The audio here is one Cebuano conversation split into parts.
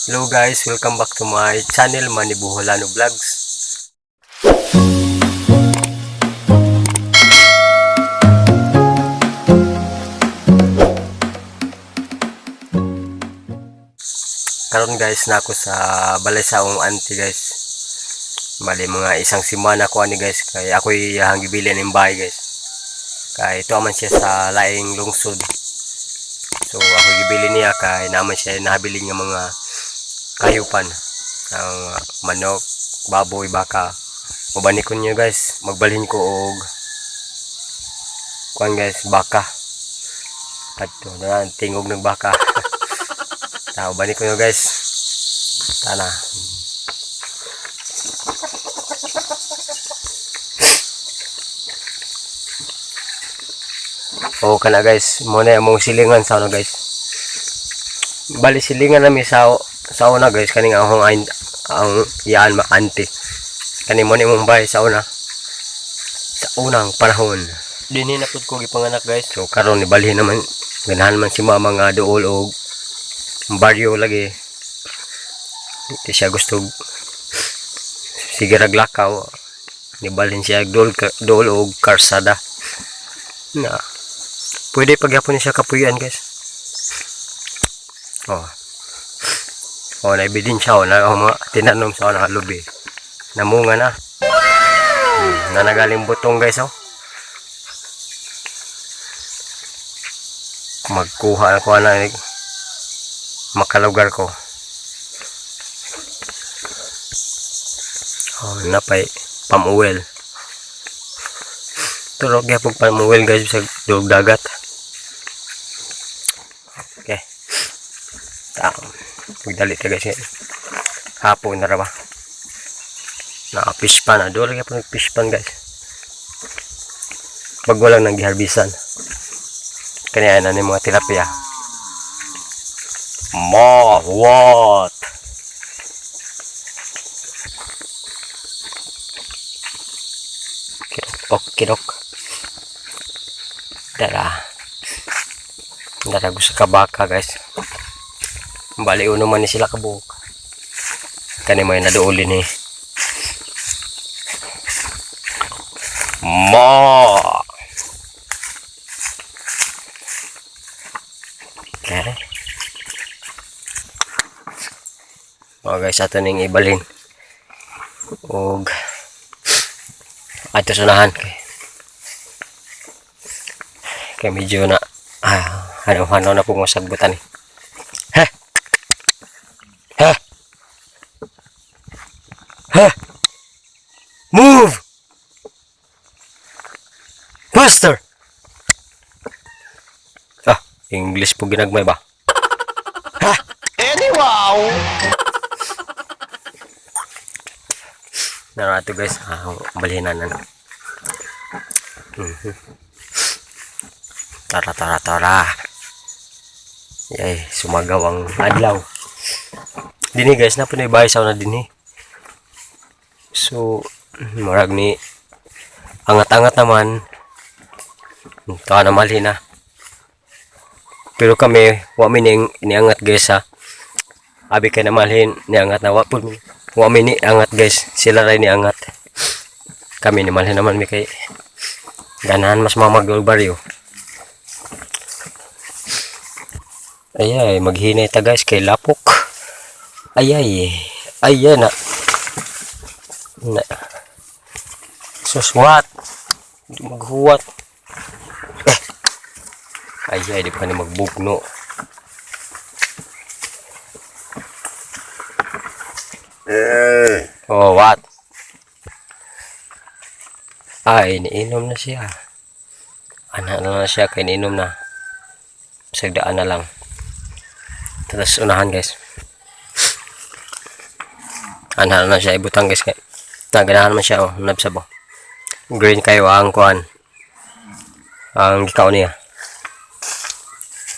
Hello guys, welcome back to my channel, Manny Boholano Vlogs. Karon guys, na ako sa balay sa akong auntie, guys. Bali mga isang semana ko ani, guys, kay ako'y iyahang gibilin ng bahay, guys. Kay ito man siya sa laing lungsod. So ako gibili niya kay naman siya nahabilin nga mga kayupan, ang manok, baboy, baka. Mubani ko niyo, guys, magbalhin ko og kuan, guys, baka. Kadto na tingog ng baka. Tao bani ko niyo, guys. Tana. O kana, guys, mo na among silingan sa ano, guys. Bali silingan nami sa una, guys, kaning akong ang iyaan ma auntie. Kani mo ni mong bahay sa una. Sa unang panahon. Dinhi na pud ko gipanganak, guys. So karon nibalhin naman, ganahan man si mama nga duol og baryo lagi. Di siya gusto sige rag lakaw. Nibalhin siya duol duol og karsada. Na pwede pagyapon niya siya kapuyan, guys. Oh. Oh, na ebidensya oh, na oh, mga tinanom sa na lubi. Namunga na. Nanagaling butong, guys, oh. Magkuha na ko na makalugar ko. Oh, napay pamuwel. Turok gyapon pamuwel, guys, sa dulog dagat. Okay. Ta. Magdali ta, guys. Hapon na ra ba? Na fish pan, ah. Doon lagi po fish pan, guys. Bago lang nang giharbisan. Kanya na ni mga tilapia. Ma, what? Kirok, kirok. Dara. Dara gusto ka baka, guys. Bali uno man ni sila kabuok. Kani may naduolin eh. Ma. Okay. Mga guys, ato ning ibalhin. Og ato sunahan kay medyo na ano na po masagbutan eh. Ha? Ha? Ha? Move! Faster! Ah, English po ginagmay ba? Ha? Anyhow! Narato, guys, balhinan na. Tara, tara, tara. Yay, sumagaw ang adlaw. Dini, guys, na po na bahay sa una dinhi. So, marag ni angat-angat naman. Ito na malhin na. Pero kami, wa mi ning niangat, guys, ha. Abi kay na malhin, niangat na wa po. Wa mi ni angat, guys. Sila ray niangat. Kami ni malhin naman mi kay ganahan mas mamag og baryo. Ay ay, maghinay ta, guys, kay lapok. Ay ay, ay ay na. Na. Sus, what? Di maghuwat. Eh. Ay ay, di pa ni magbugno. Oh, what? Ay, niinom na siya. Ana na lang siya kay niinom na. Sagdaan na lang. Tapos unahan, guys. Ana na siya ibutang, guys, kay naganahan man siya oh, nabsa bo. Green kayo ang kuan. Ang gikaon niya.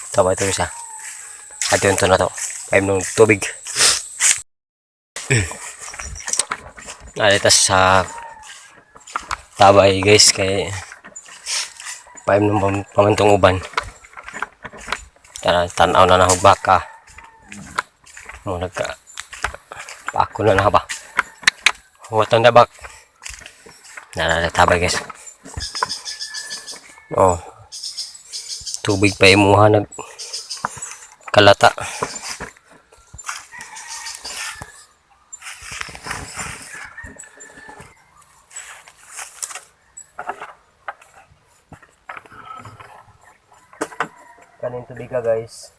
Tama ito siya. At yun to na to. Ay nung tubig. Alita sa tabay, guys, kay paim ng pamantong uban. Tara, tanaw na nahog baka. Mo nagka paako na na ba. Huwat ang dabak. Nalalatabay guys. Oh. Tubig pa imuha nag kalata. Kanin tubig ka guys.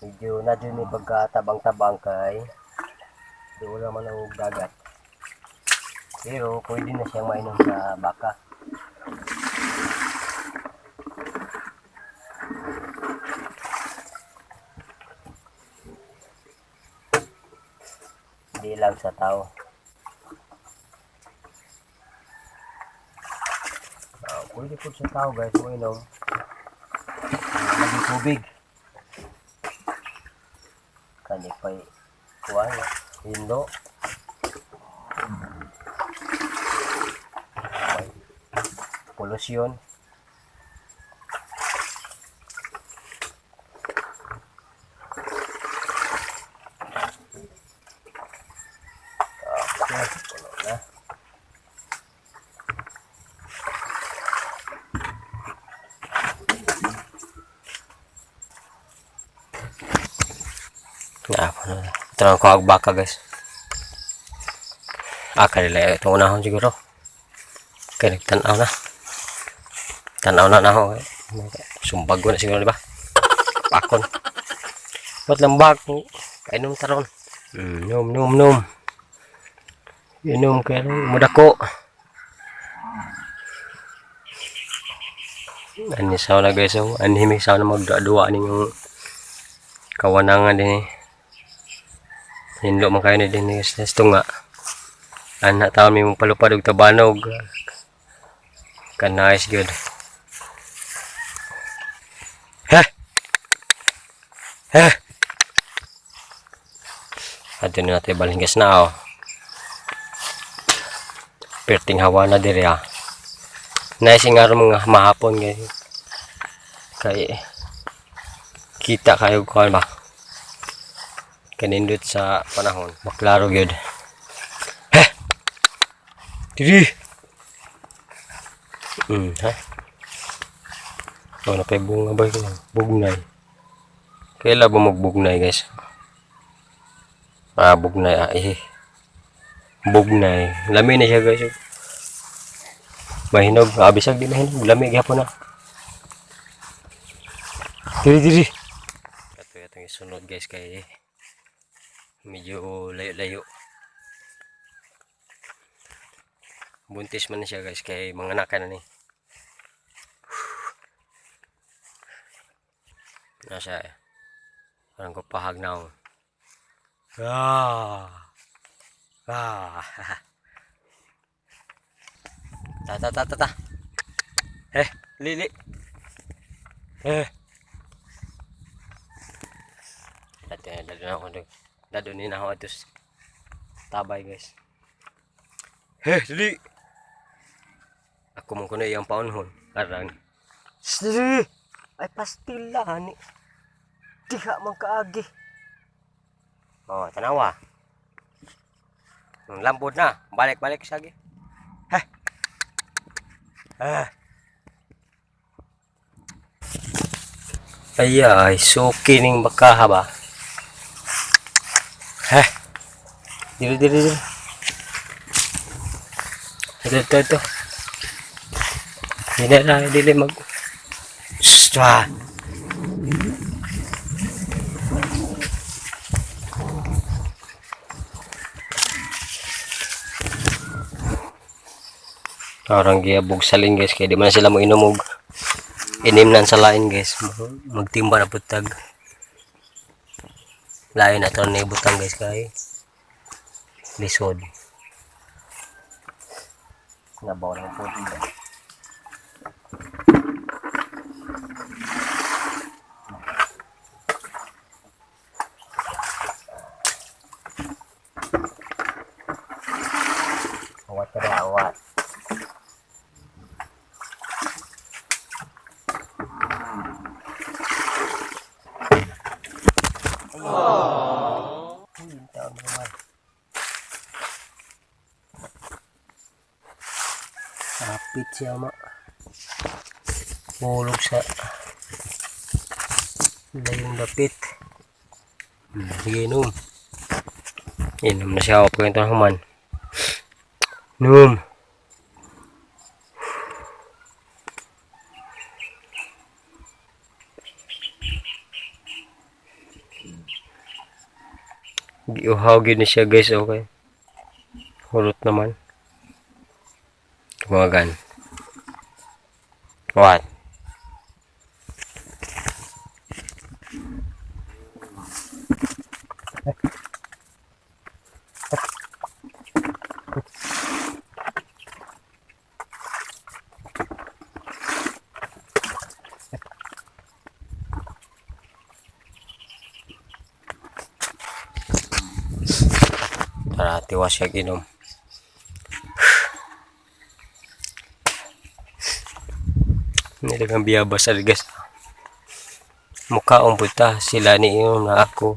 Medyo na dyan may pagkatabang-tabang kay di wala man ang dagat. Pero pwede na siyang mainom sa baka. Di lang sa tao. Pwede po sa tao guys mainom. Lagi tubig. Kani pa'y kuwan, hindo. May polusyon. Okay, puno na. Ah, puno na. Ito lang kuhag baka guys. Ah, kanila itong unahon siguro. Kaya nagtanaw na. Tanaw na na ako. Sumbag ko na siguro, di ba? Pakon. Ba't lambak? Kainom taron. Nom, nom, nom. Inom kaya mudako. Ani saw na guys, oh. Anhimik saw na magduwa-duwa ninyong kawanangan din eh. Hinlo man kayo na din eh, guys. Tunga. Anak taon may mong palupad og tabanog. Ka nice good. Ha? Ha? Ato na natin balhin guys na oh. Perting hawa na diri ah. Nice nga ro mga mahapon guys. Kay kita kayo kuan ba? Kanindot sa panahon. Maklaro gyud. Heh. Diri. Ha? Oh, napay bunga ba yun? Bugnay. Kaila ba magbugnay guys? Ah, bugnay. Ah, eh. Bugnay. Lami na siya guys. Mahinog. Ah, bisag di mahinog. Lami gyapon na. Diri, diri. Ito itong isunod guys kay medyo layo-layo. Buntis man na siya guys kay mga anak na ni. Nasa eh. Parang ko pahag na ako. Ah. Ah. Ta ta ta ta ta. Eh, lili. Eh. Dati dado na ako dado ni na ako atos tabay guys. Eh, dili. Ako man kuno iyang paunhon. Arang. Sri. Ay pastila ni. Diha man kaagi. Oh, tanawa. Lambot na. Balik-balik sagi. Heh. Ah. Ay ay, suki ning bakaha ba? Heh. Dili dili dili. Ito ito ito. Dili na dili mag. Shh, ah. Parang giabog salin guys, kaya di man sila mo inom og inimnan sa lain guys. Magtimba na putag. Lain na to ni butang guys kay lisod. Nabaw lang po. Awat ka na, awat. Siya ma. Hulog sa layong dapit. Sige, inom. Inom na siya. Pag ito human. Num. Giuhaw gyud ni siya, guys, okay. Hurot naman. Kumagan. What? Tara, tiwas siya inom. Nilagang biyabas guys. Mukhaon puta sila ni inom na ako.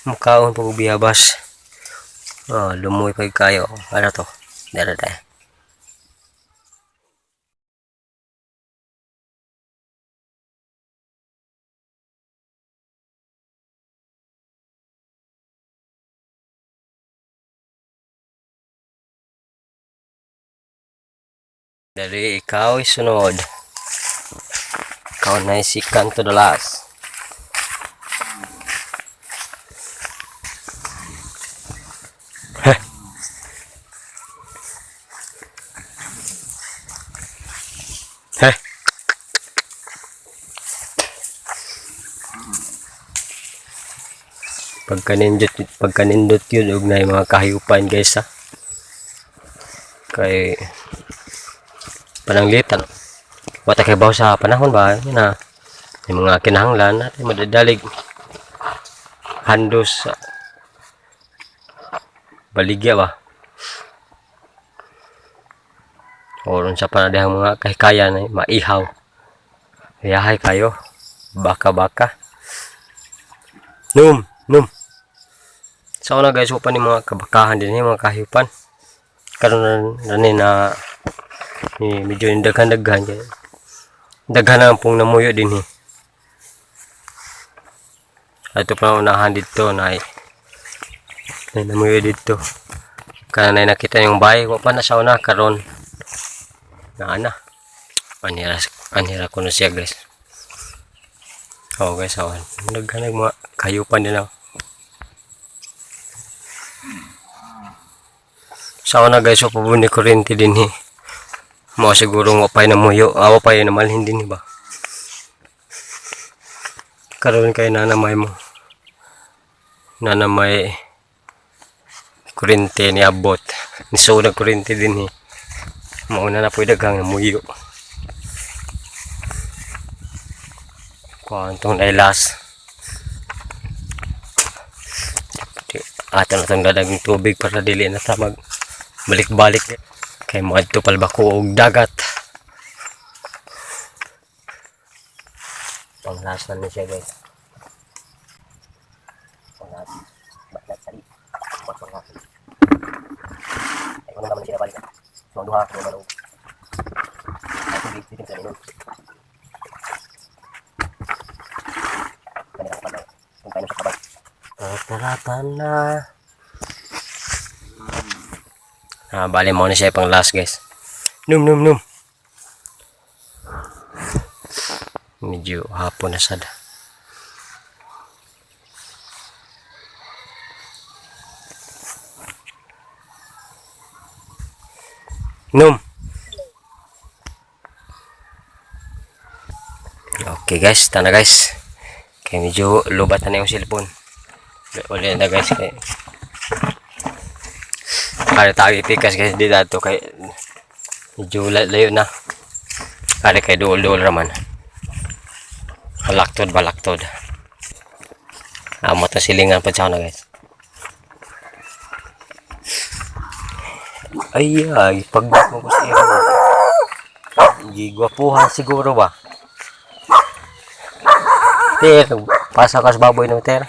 Mukhaon pag biyabas. Oh, lumuy pag kayo. Ano to? Dara tayo. Dali, ikaw ay sunod. Ikaw na si Kanto the last. Heh. Heh. Pagkanindot yun, og na mga kahayupan, guys, ha. Kay pananglitan. Wata kay baw sa panahon ba, yun na. Yung mga kinahanglan natin madadalig handos sa baligya ba. Oron sa panadihang mga kahikayan ay maihaw. Yahay kayo. Baka-baka. Num, num. Sa una guys, upan ni mga kabakahan din mga kahayupan. Karon na na ni medyo daghan-daghan kay daghan na pong namuyo din eh. Ato pa unahan dito na ay namuyo dito. Kana na nakita yung bahay wa pa na sa una karon. Na ana. Anira anira ko na siya guys. Oh guys, awan. Daghan nag mga kahayupan din ako. Sa una guys, wa pa ni kuryente din eh. Mao siguro wa pa'y namuyo, awa pa'y namalhin din ba. Karon kay nanamay mo. Nanamay kuryente ni abot. Niso na kuryente din eh. Mauna na po'y daghang namuyo. Kuan tong last. Ato na tong dadaging tubig para dili na ta mag balik-balik. Kay moadto palbako og dagat. Panglas na ni siya guys. Panglas. Baklat sari. Panglas. Ay, wala naman siya balik. So, duha, duha, duha. Ay, tubig, titim sa inom. Kanila ko pa lang. Kung kayo sa kabay. Taratan na. Ah, bali mo na siya pang last guys. Num num num. Medyo hapon na sad. Num. Okay guys, tana guys. Kaya medyo lubat na yung cellphone. Uli na guys kay para tayo ipikas guys dito ato kay medyo layo na. Para kay duol-duol raman. Laktod ba laktod. Amot na silingan pa siya na guys. Ay ay pagbat mo ko sa iyo. Gigwapuhan siguro ba? Ter, pasa ka sa baboy no ter.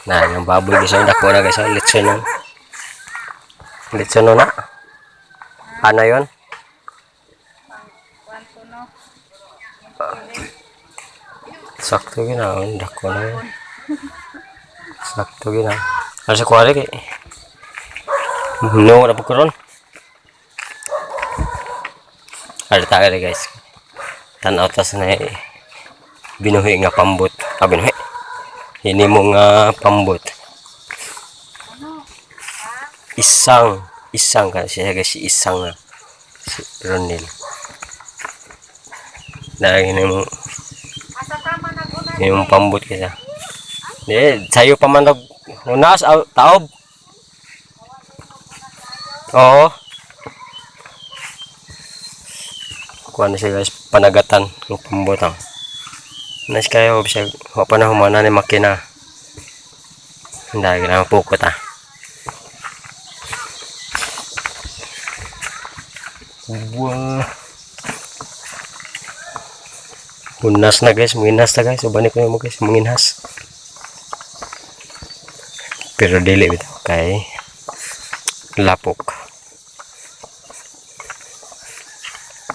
Na, yung baboy guys, ang dako na guys, litson nun. Litson nun na. Ano yun? Sakto gina, dako na yun. Sakto gina. Ano sa kuwari kay? No, na po ko ron. Ano tayo guys. Tanaw tas na eh. Binuhi nga pambot. Ah, binuhi. Ini mo nga pambot. Isang. Isang ka siya guys. Si Isang na. Si Ronel. Dahil ini mo yung pambot kita. Di, sayo pa man og unas taob. Oo. Kuha na siya guys, panagatan ng pambot ang. Nice kayo, siya, wa pa na humana ni makina. Hindi, na pukot ah. Wah. Hunas na guys, manginhas na guys. Ubanik ko mo guys, manginhas. Pero dili bitaw kay lapok.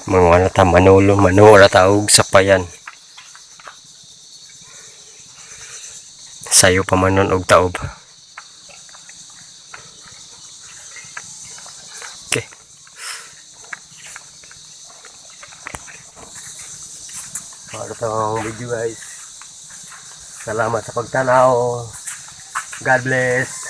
Mga ano ta manulo, manura ta og sapayan. Sayo pa man nun og taob. Okay. Para sa video guys. Salamat sa pagtanaw. God bless.